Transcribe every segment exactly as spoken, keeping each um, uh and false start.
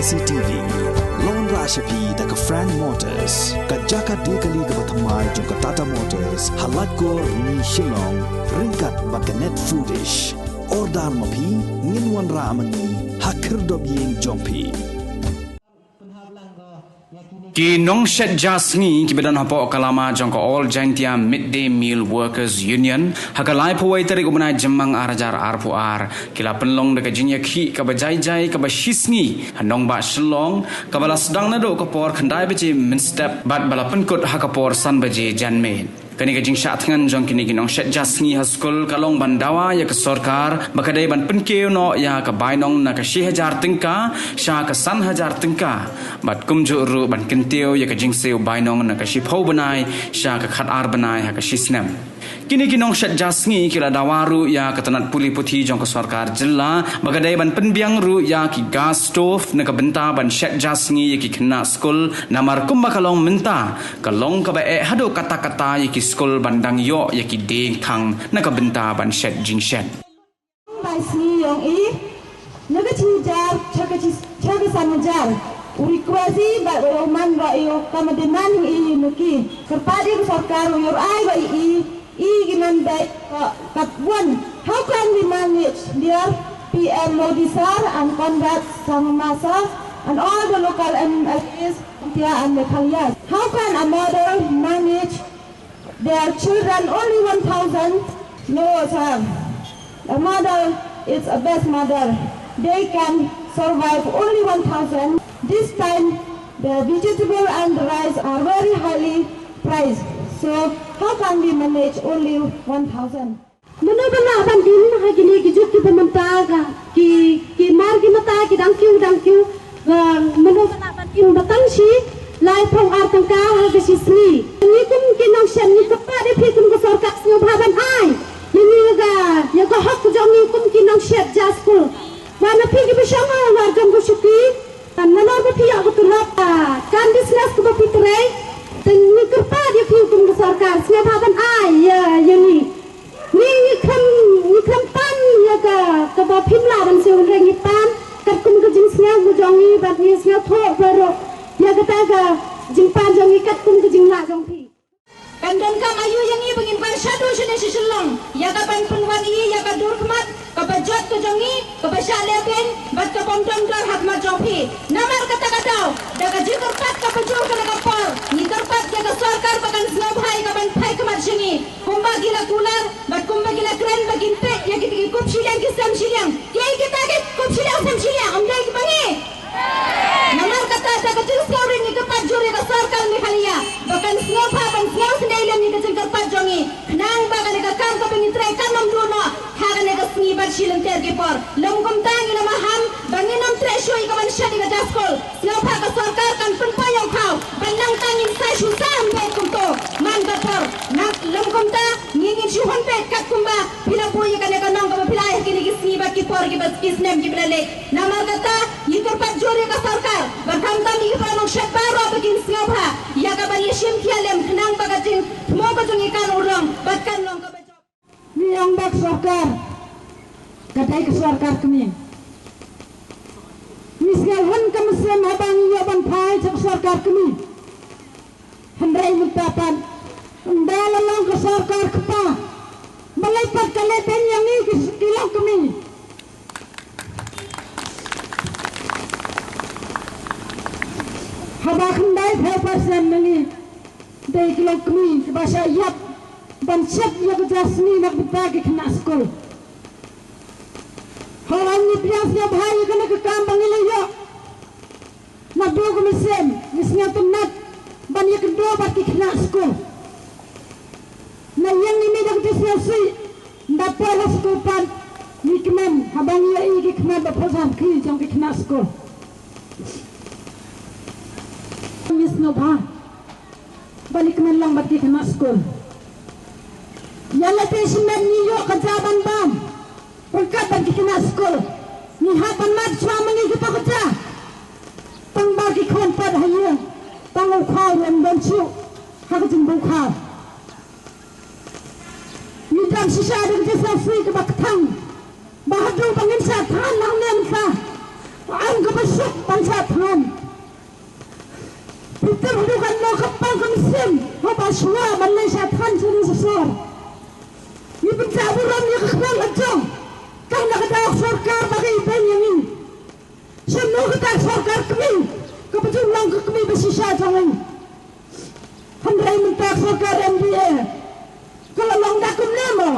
C T V. Long ra sha phi da ka Frank Motors, ka jaka de kali kaba thymmai jong ka Tata Motors, ha Laitkor Rni Shillong, ryngkat bad ka Net Foodish. Order ma phi, ngin wanrah ma ngi ha khyrdop ïing jong phi. Ki nongshet ja sngi kiba don hapoh ka lama jong ka All Jaintia Midday Meal Workers Union ha ka laiphew wei tarik u bnai Jymmang ar hajar arphew ar ki la pynlong da ka jingïakhih kaba jai jai kaba shi sngi ha nongbah Shillong, kaba la sdang naduh ka por khyndai baje mynstep bad ba la pynkut ha ka por san baje janmiet. Kane ka jingshah thngan jong kine ki nongshet ja sngi ha skul ka long ban dawa ïa ka sorkar ba ka dei ban pynkiew noh ïa ka bainong na ka shi hajar tyngka sha ka san hajar tyngka, bad kumjuh ruh ban kyntiew ïa ka jingsiew bainong na ka shiphew bnai sha ka khatar bnai ha ka shi snem. Kine ki nongshet ja sngi ki la dawa ruh ïa ka tnat pule puthi jong ka sorkar jylla ba ka dei ban pynbiang ruh ïa ki gas stove na ka bynta ban shet ja sngi ïa ki khynnah skul, namar kumba ka long mynta ka long kaba eh haduh katta katta ïa ki skul ban dang ïoh ïa ki dieng thang na ka bynta ban shet jingshet. Bai sngi ïong i na ka shi hajar sha ka shi, sha ka san hajar. U request i bad u man ba i u kama demand i na ki. Kyrpad i ka sorkar u ïoh ai ba i i i ki man ba ka katwan. How can we manage, dear P M Modi sir and Conrad Sangma sir and all the local M L As of India and Meghalaya? How can a mother manage their children only one thousand? No, sir. A mother is a best mother. They can survive only one thousand. This time, the vegetable and the rice are very highly priced. So, how can we manage only one thousand? Mano ba lah ban im ha kine ki juk kiba mynta ka ki, ki mar ki mata ki dang kiew dang kiew. Ba mano ba lah ban im ba tang shi laiphew ar tyngka ha ka shi sngi. Ngi kum ki nongshet ngi kyrpad ïa phi kum ka sorkar sngewbha ban ai ïa ngi ïa ka, ïa ka hok jong ngi kum ki nongshet ja skul. Ba na phi kiba shong ha war jong ka shuki, nalor ba phi ïoh ka tulop, kan business kaba phi trei. Te ngi kyrpad ïa phi kum ka sorkar sngewbha ban ai ïa, ïa ngi. Ngi, ngi khlem, ngi khlem pan ïa ka, kaba phim lah ban siew, hynrei ngi pan katkum ka jingsngew ka jong ngi bad ngi sngewthuh baroh ïa kata ka jingpan jong ngi katkum ka jinglah jong phi. Kan donkam aïu ïa ngi ba ngin wan shaduh shane sha Shillong ïa ka ban pynwan i ïa ka dur khmat kaba jot ka jong ngi, kaba shah lehbeiñ bad ka bym don dor ha khmat jong phi. Namar kata ka daw, da ka jingkyrpad kaba jur kane ka por, ngi kyrpad ïa ka sorkar ba kan sngewbha ïa ka ban phai khmat sha ngi. Kumba ki la kular bad kumba ki la kren ba kin peit ïa kita ki kup shiliang ki sem shiliang. Kiei kita ki kup shiliang sem shiliang? Ym dei kiba ngi. Namar kata, da ka jingsngewrit ngi kyrpad jur ïa ka sorkar Meghalaya ba kan sngewbha ban sngewsynei lem ïa ka jingkyrpad jong ngi, khnang ba kane ka kam kaba ngi trei kan ym duh noh ha kane ka sngi bad shi lynter ki por. Lym kumta, ngi la maham ba ngin ym treh shuh ïa ka ban shet ïa ka ja skul. Sngewbha ka sorkar kan pynpoi ïa u khaw ban nang tang ngin sa shu sa ym beit kumto man ka por. Nang lym kumta, ngi ngin shu hun beit katkumba phi la buh ïa kane ka nong kaba phi la ai ha kine ki sngi bad ki por kiba, ki snem kiba la leit. Namar kata, ngi kyrpad jur ïa ka sorkar bad khamtam ïa ki para nongshad baroh ba kin sngewbha ïa ka ban ïashim khia lem, khnang ba ka jingthmu ka jong ngi kan urlong bad kan long kaba jop. Ngi ong ba ka sorkar ka dei ka sorkar kmie. Ngi sngewhun ka mynsiem haba ngi ïoh ban phai sha ka sorkar kmie. Hynrei mynta pat, ynda la long ka sorkar kpa, balei pat ka leh beiñ ïa ngi ki, ki longkmie? Haba khyndaiphew percent na ngi dei ki longkmie kiba shah ïap ban shet ïa ka ja sngi na ka bynta ki khynnah skul. Haba ngi pdiang sngewbha ïa kane ka kam ba ngi la ïoh, naduh ka mynsiem ngi sngewtynnat ban ïakynduh bad ki khynnah skul. Na ïing ngi mih da ka jingsngewsih, ynda poi ha skul pat ngi kmen haba ngi ïohi ki khmat ba pyrshang ki jong ki khynnah skul. Ngi sngewbha ban ïakmen lang bad ki khynnah skul. Ïa lade shimet ngi ïoh ka ja ban bam ryngkat bad ki khynnah skul. Ngi hap ban mad shuwa ma ngi kita ka ja. Tang ba ki khun pat ha ïing, tang u khaw ruh ym don shuh ha ka jingbun khaw. Ngi dang shisha da ka jingsngewsih kaba kthang ba haduh ba ngin shah thngan hangne mynta, ym kaba suk ban shah thngan. Haba shuwa ban leit sha than sha sor, ngi pynjah burom ïa ka khlem ka jong. Tang na ka daw sorkar ba ka ibeiñ ïa ngi. Sha no kata sorkar kmie kaba ju long ka kmie ba shisha jong ngi. Hynrei mynta sorkar M D A ka la long da kumne mo.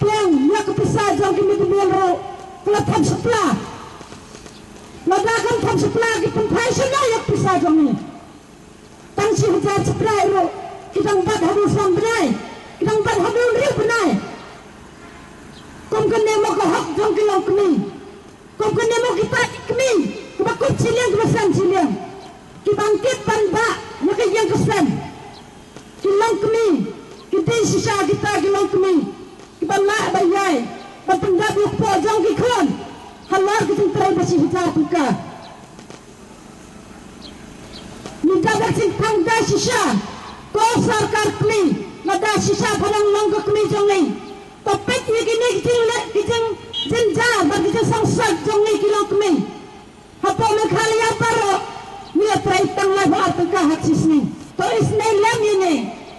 Pyrshah ïa ka pisa jong ki mid-day meal ruh ka la tham shapla. Lada kam tham shapla ki pynphai shano ïa ka pisa jong ngi. Tang shi hajar shapla ruh ki dang bat haduh san bnai, ki dang bat haduh hynriew bnai. Kum kane mo ka hok jong ki longkmie. Kum kane mo kita ki kmie kiba kut shiliang kiba san shiliang, kiba angkit ban bah ïa ka ïing ka sem. Ki longkmie, ki dei shisha kita ki longkmie kiba lah ba ïai ban pyndap ïa u kpoh jong ki khun halor ki jingtrei ba shi hajar tyngka. Ngi dap da ka jingthang da shisha, ko sorkar kmie, lada shisha pha dang long ka kmie jong ngi, to peit ïa kine ki jingleh, ki jingjynjar bad ki jingsngewsih jong ngi ki longkmie. Hapoh Meghalaya baroh ngi la trei tang laiphew ar tyngka ha ka shisngi. To isynei lem ïa ngi.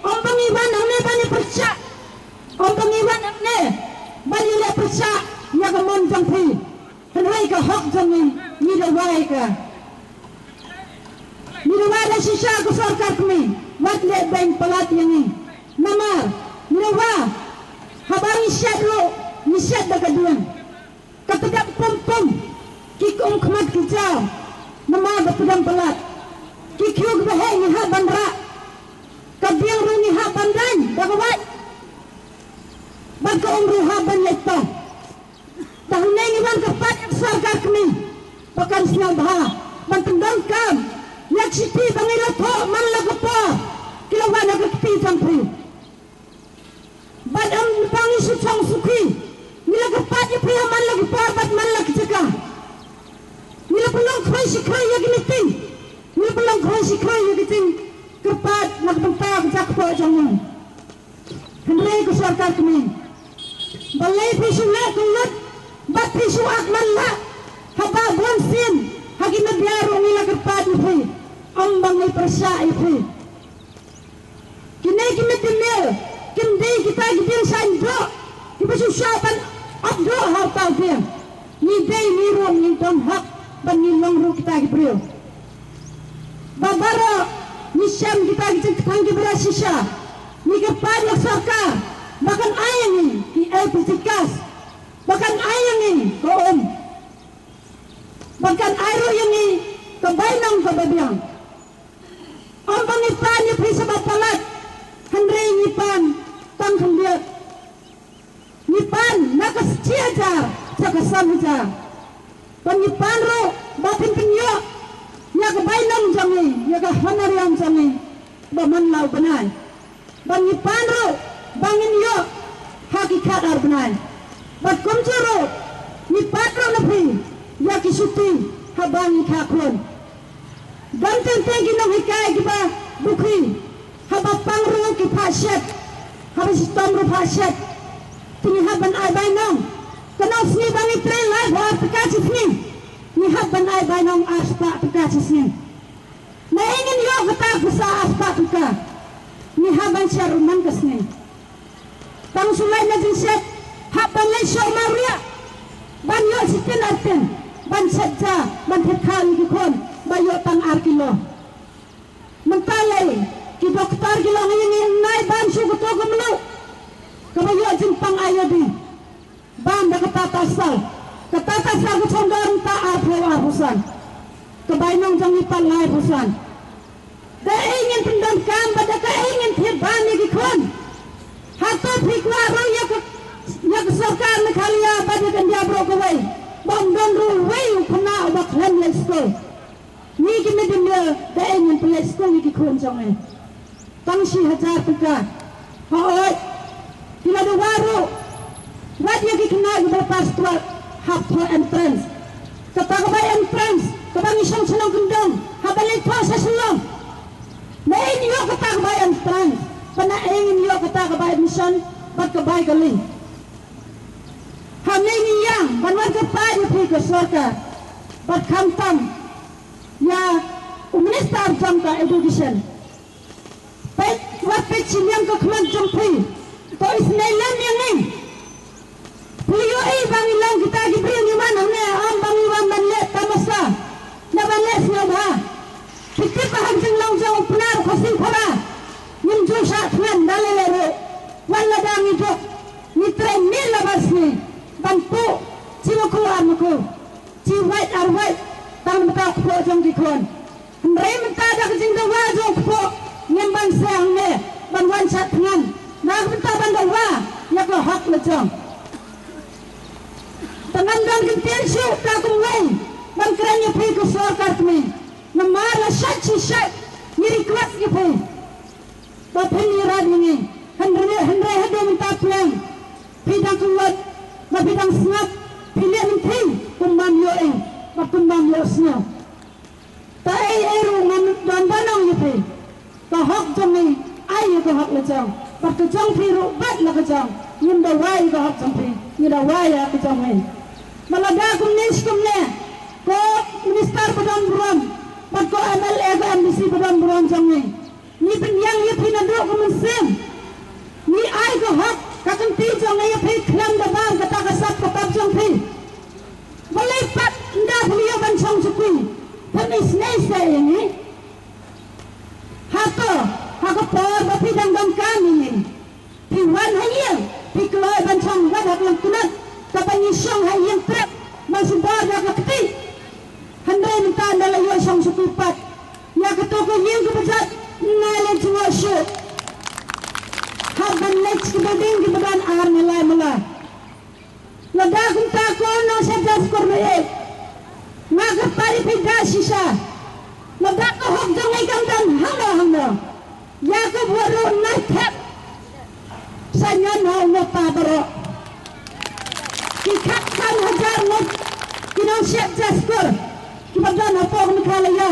Ym ba ngi wan hangne ban ïapyrshah, ym ba ngi wan hangne ban ïaleh pyrshah ïa ka mon jong phi. Hynrei ka hok jong ngi, ngi dawa ïa ka. Ngi dawa da shisha ko sorkar kmie, wat leh beiñ palat ïa ngi. Namar ngi dawa haba ngi shet ruh, ngi shet da ka dieng. Ka tdap pum pum, ki kum khmat ki jaw. Namar ba pdeng palat, ki khiew kiba heh ngi hap ban rah. Ka dieng ruh ngi hap ban daiñ da ka wait. Bad ka um ruh hap ban leit tong. Te hangne ngi wan kyrpad ïa ka sorkar kmie ba kan sngewbha ban pyndonkam ïa ka shithi ba ngi la thoh man la ka por, ki la wan ha ka kti jong phi. Bad ym ba ngi shu chong suki, ngi la kyrpad ïa phi ha man la ka por bad man la ka jaka. Ngi la pynlong khroi shi khroi ïa ki meeting, ngi la pynlong khroi shi khroi ïa ki jingkyrpad na ka bynta ka jakpoh jong ngi. Hynrei ko sorkar kmie, balei phi shu leh kyllut bad phi shu ak man la, haba bun sien ha ki media ruh ngi la kyrpad ïa phi, ym ba ngi pyrshah ïa phi. Kine ki mid-day meal kim dei kita ki dieng shaiñ doh kiba shu shah ban ap doh ha uta u dieng. Ngi dei ngi ruh ngi don hok ban ngi long ruh kita ki briew. Ba baroh ngi shem kita ki jingkthang kiba da shisha. Ngi kyrpad ïa ka sorkar ba kan ai ïa ngi ki L P G gas, ba kan ai ïa ngi ka um, ba kan ai ruh ïa ngi ka bainong kaba biang. Ym ba ngi pan ïa phi sha ba palat, hynrei ngi pan tang khyndiat. Ngi pan na ka shi hajar sha ka san hajar. Ba ngi pan ruh ba phin pynïoh ïa ka bainong jong ngi, ïa ka honorarium jong ngi ba man la u bnai. Ba ngi pan ruh ba ngin ïoh ha ki khatar bnai. Bad kumjuh ruh ngi pan ruh na phi ïa ki shuti haba ngi kha khun. Don teng teng ki nonghikai kiba dukhi, haba pang ruh ki phah shet, haba shitom ruh phah shet. Te ngi hap ban ai bainong. Ka nongsngi ba ngi trei laiphew ar tyngka shi sngi, ngi hap ban ai bainong ar spah tyngka shi sngi. Naei ngin ïoh kata ka pisa ar spah tyngka? Ngi hap ban shet ruh man ka sngi. Tang shu leit na jingshet, hap ban leit shoh mawriah ban ïoh shi tin ar tin ban shet ja ban thied khaw ïa ki khun ba ïoh tang ar kilo. Mynta lei ki doktor ki la ong ïa ngi nai bam shuh kato ka mluh kaba ïoh jingpang iodine. Bam da kata ta sal, kata ta sal ka chong dor mynta arphew arphew san. Ka bainong jong ngi pat laiphew san. Da ei ngin pyndonkam bad da kaei ngin thied bam ïa ki khun? Hato phi kwah ruh ïa ka, ïa ka sorkar Meghalaya bad ïa ka India baroh kawei ba ym don ruh uwei u khynnah uba khlem leit skul? Ngi ki mid-day meal, da ei ngin pynleit skul ïa ki khun jong ngi? Tang shi hajar tyngka. Hooid, ki la dawa ruh, wat ïa ki khynnah kiba la pass twelve hap thoh entrance. Kata ka bai entrance kaba ngi shong shnong kyndong haba leit thoh sha Shillong. Naei ngin ïoh kata ka bai entrance? Bad naei ngin ïoh kata ka bai admission bad ka bai kali? Hangne ngi ïeng ban wan kyrpad ïa phi ko sorkar bad khamtam ïa u minister jong ka education. Peit, wat peit shiliang ka khmat jong phi. To isynei lem ïa ngi. Phi ïohi ba ngi long kita ki briew ngi wan hangne, ym ba ngi wan ban leh tamasa ne ban leh sngewbha. Phi tip ba ha ka jinglong jong u Pnar Khasi Phara ngim ju shah thngan da lei lei ruh. Wat lada ngi duk, ngi trei miet la barsngi ban puh shi maku ar maku, shi wait ar wait, tang mynta u kpoh jong ki khun. Hynrei mynta da ka jingdawa jong u kpoh ngim ban seng ne ban wan shah thngan, na ka bynta ban dawa ïa ka hok la jong. Te ngam don kyntien shuh ta kumwei ban kren ïa phi ka sorkar kmie. Namar la shait shi shait ngi request ïa phi ba phin ïarap ïa ngi. Hynrei, hynrei haduh mynta pyrshang phi dang kyllut, ba phi dang sngap, phi leh mynthieng kum bym ïohi bad kum bym ïohsngew. Te ei ei ruh ngam don ban ong ïa phi. Ka hok jong ngi ai ïa ka hok la jong, bad ka jong phi ruh bad la ka jong. Ngim dawa ïa ka hok jong phi, ngi dawa ïa ka jong ngi. Ba lada kumne shi kumne, ko minister ba don burom bad ko M L A, ko M D C ba don burom jong ngi, ngi pynïeng ïa phi naduh ka mynsiem. Ngi ai ka hok ka kynti jong ngi ïa phi khlem da bar kata ka sap ka pap jong phi. Balei pat ynda phi ïoh ban shong sha phi, phin isynei seh ïa ngi? Hato ha ka por ba phi dang donkam ïa ngi, phi wan ha ïing, phi kloi ban shong wat ha ka lyngknot, kaba ngi shong ha ïing trep ban sumar ïa ka kti. Hynrei mynta ynda la ïoh shong sha phi pat, ïa kato ka ïing kaba jot nga la jngoh shuh. Hap ban leit sha ki building kiba don ar malai malai. Lada kumta ko nongshad jaskur ba ïeit, nga kyrpad ïa phi da shisha. Lada ka hok jong ngi kam don hangno hangno, ïa ka vote ruh nai thep. Sa ñion ha u nongpa baroh. Ki khatsan hajar ngut ki nongshad jaskur kiba don hapoh Meghalaya.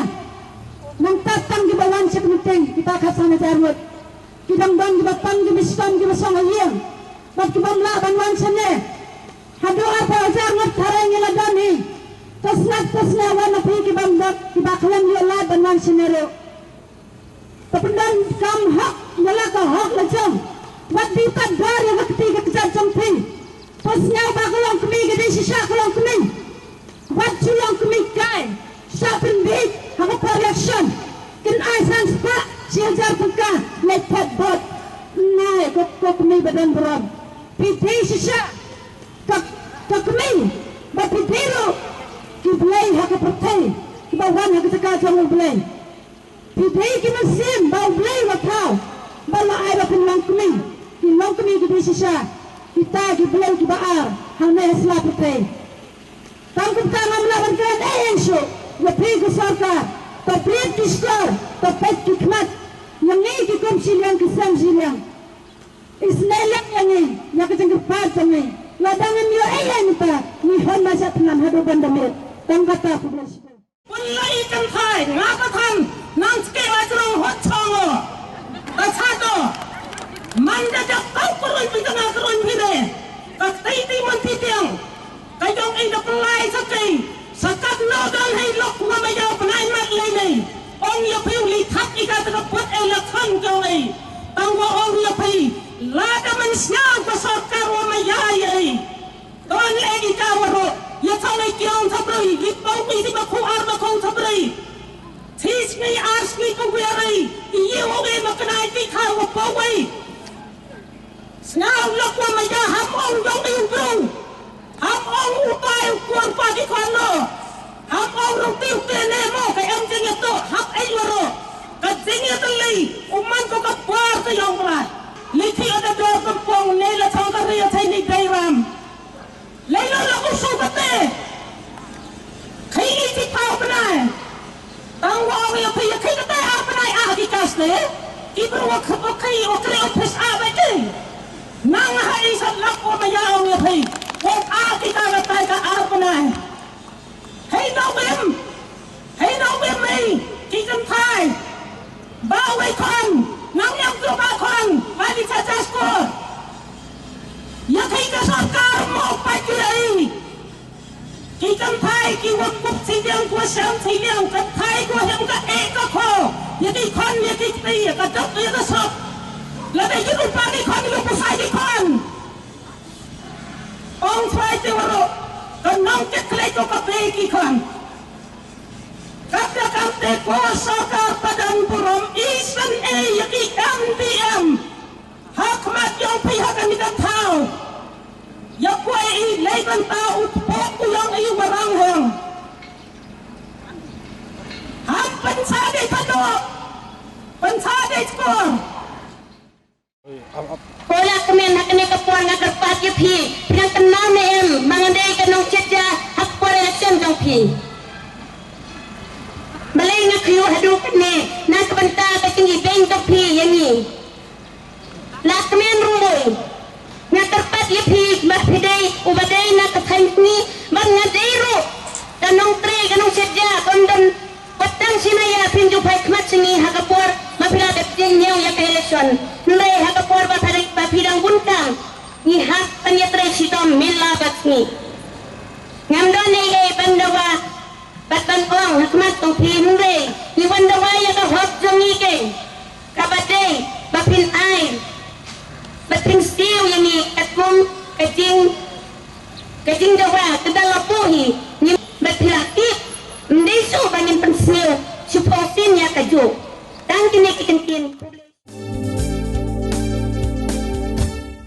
Nangta tang kiba wan sha ka meeting kita khatsan hajar ngut. Ki dang don kiba pang, kiba shitom, kiba shong ha ïing, bad kibym lah ban wan shane. Haduh arphew hajar ngut tharai ngi la don hi. To sngap, to sngap, wan na phi kibym don, kiba khlem ïoh lad ban wan shane ruh. To pyndonkam hok, ïa la ka hok la jong. Wat dei pat dor ïa ka kti ka kjat jong phi. To sngew ba ka longkmie ka dei shisha ka longkmie. Wat ju longkmie kai, sha pynbiej ha ka por election. Kin ai san spah shi hajar tyngka leit thep vote. Nai ko, ko kmie ba don burom. Phi dei shisha ka, ka kmie, ba phi dei ruh ki blei ha ka pyrthei, kiba wan ha ka jaka jong U Blei. Phi dei ki mynsiem ba U Blei u la thaw, ba la ai ba phin long kmie. Ki long kmie ki dei shisha kita ki blei kiba ar hangne ha sla pyrthei. Tang kumta ngam lah ban kren ei ei shuh ïa phi ka sorkar. To peit ki shkor, to peit ki khmat. Ïa ngi ki kum shiliang ki sem shiliang. Isynei lem ïa ngi ïa ka jingkyrpad jong ngi. Lada ngim ïoh ei ei mynta, ngi hon ma sha thngan haduh ban da miet. Tang kata, khublei shibun. Pynlait kynthai, nga ka than, nang skem a jrong hot chong o. Ka cha to. Man da jak tau kruin phi, ka nga kruin phi re. Ka tei tei man phi tiang. Ka jong i da pynlait sa kei. Sa kat no don hei lok wa ma yaw pynai mat lei nei. Ong ïa phi u li thap i ka ta ka put ei la khan jong ei. Tang wa ong ïa phi. Lada man sñiaw ka sorkar wa ma ya ei. Ton leh ki ka waroh, ïa thong ai kiong thap rei, ki pau ki si ba khu ar ba khu thap rei. Thi sngi ar sngi ka wer rei, i ye wa we ma kynai ki kha wa pau wei. Sñiaw lok wa ma ya ham ong dong i u bru. Ham ong u pai u kuang pa ki khon no. Ham ong rung tiu te ne mo ka em jing ïa to hap ei waroh. Ka jing ïa to lei, u man ko ka par ka yong bra. Lei thi o da dor kampong ne la thong ka ri o thai ni dai ram. Lei lo lo u su kate. Khai i ti pau bnai. Tang wa ong ïa phi ïa khai kate ar bnai ah ki kas te. Ki bru wa khap wa khai wa kre wa phes ah ba ki. Nang ha i sat lap wa ma ya ong ïa phi. Wa ah ki ka la tai ka ar bnai. Hei no wim. Hei no wim ei, ki kynthai. Ba wei khon, ngam ñiam tu ba khon, ba di cha cha skul. Ïa khei ka sorkar mo pa ki ei. Ki kynthai Ki wa kup siliang, ki wa sham siliang, ka thai ki wa hem ka eh ka kho. Ïa ki khon, ïa ki kti, ïa ka dap, ïa ka sop. Lada ïa u pa ki khon, ïa u pa ki khon. Ong trai te waroh, ka nongkit khlei ko ka bei ki khon. Kata kamte ko sorkar padan burom i sngewthuh ïa ki M D M. Ha khmat jong phi ha kane ka thaw. Ïa kawei i lei bynta u tpok u long i warang hang. Ham pynsa dei thadok. Pynsa dei skor. Ko la kmen ha kane ka por nga kyrpad ïa phi, phi dang kynmaw ne em, ma nga dei ka nongchet ja ha ka por election jong phi. Balei nga khyu haduh kane, na ka bynta ka jingibeiñ jong phi ïa ngi. La kmen ruh, nga kyrpad ïa phi ba phi dei uba dei na ka thaiñ ngi, bad nga dei ruh ka nongtrei ka nongchet ja, bym don Wat tang shi na ïa phin ju phai khmat sha ngi ha ka por ba phi la dep jingñiew ïa ka election. Hynrei ha ka por ba phi, ba phi dang bun kam, ngi hap ban ïatrei shitom mynla bad sngi. Ngam don ei ei ban dawa bad ban ong ha khmat jong phi, hynrei ngi wan dawa ïa ka